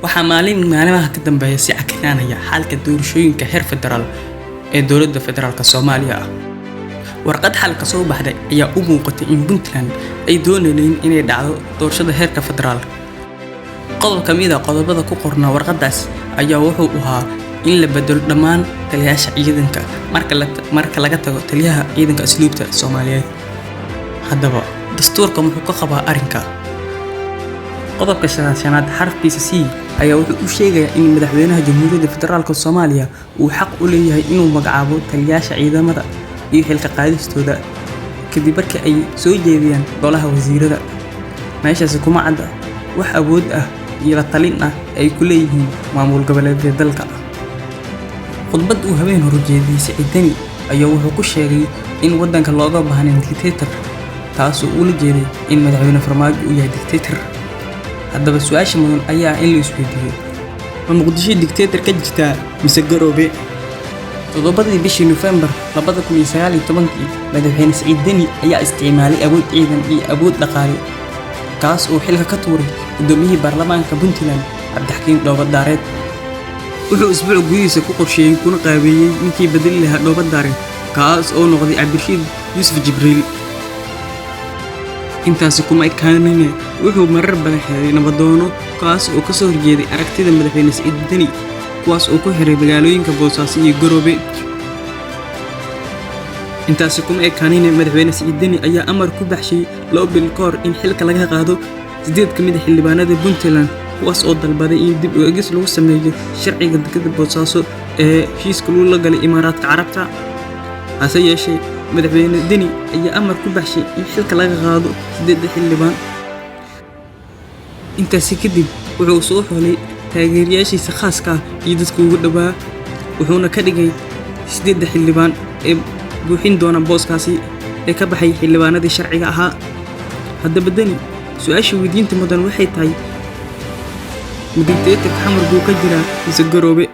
Waxaa maalin maalimaha ka dambeeya si cakinaanaya xalka doorashooyinka heer federaal ee dowladda federaalka Soomaaliya ah. Warqad xalka soo baxday ayaa u muuqatay in Puntland ay doonayeen inay dhacdo doorashada heerka federaal. Qodob ka mid ah qodobada ku qornaa warqadaas ayaa wuxuu ahaa in la bedelo dhammaan taliyayaasha ciidanka marka laga tago taliyaha ciidanka asluubta Soomaaliyeed. Haddaba, dastuurka muxuu ka qabaa arrinka? Qodobka 90aad xarafkiisa C ayaa wuxuu u sheegayaa in madaxweynaha Jamhuuriyadda Federaalka Soomaaliya uu xaq u leeyahay inuu magacaabo taliyayaasha ciidamada iyo xilka qaadistooda kadib markii ay soo jeediyaan golaha wasiirada. Meeshaasi kuma cadda wax awood ah iyo la talin ah ay ku leeyihiin maamul goboleedyada dalka. Khudbad uu habeen hore jeediyay Siciid Deni ayaa wuxuu ku sheegay in waddanka looga baahnayn dictator, taasoo ula jeeday in madaxweyne Farmaajo uu yahay dictator. Haddaba, su'aasha mudan ayaa ah in la isweydiiyo: ma Muqdisho dictator ka jirtaa mise Garoobe? 7dii bishii Nofeembar 2019, madaxweyne Siciid Deni ayaa isticmaalay awood ciidan iyo awood dhaqaale, kaas oo xilka ka tuuray gudoomiyihii baarlamaanka Puntland, Cabdixakiin Dhoobo Daareed. Wuxuu isbuuc gudihiisa ku qorsheeyey kuna qaabeeyey ninkii bedeli lahaa Dhoobo Daareed, kaas oo noqday Cabdirashiid Yuusuf Jibriil. Intaasi kuma ekaanine, wuxuu marar badan xiray nabadoono kaas oo kasoo horjeeday aragtida madaxweyne Siciid Deni, kuwaas oo ku xiray magaalooyinka Boosaaso iyo Garoobe. Intaasi kuma ekaanine, madaxweyne Siciid Deni ayaa amar ku baxshay 2 bil ka hor in xilka laga qaado 8 ka mid ah xildhibaanada Puntland, kuwaas oo dalbaday in dib u eegis lagu sameeyo sharciga dekedda Boosaaso ee heshiiska lagula galay Imaaraadka Carabta. Hase yeeshee, madaxweyne Deni ayaa amar ku baxshay in xilka laga qaado 8da xildhibaan. Intaasi kadib wuxuu soo xulay taageerayaashiisa khaaska ah iyo dadka ugu dhowaa, wuxuuna ka dhigay 8da xildhibaan ee buuxin doona booskaasi ee ka baxay xildhibaanadii sharciga ahaa. Haddaba Deni, su-aasha weydiinta mudan waxay tahay: ma dictatorka Xamar buu ka jiraa mise Garoobe?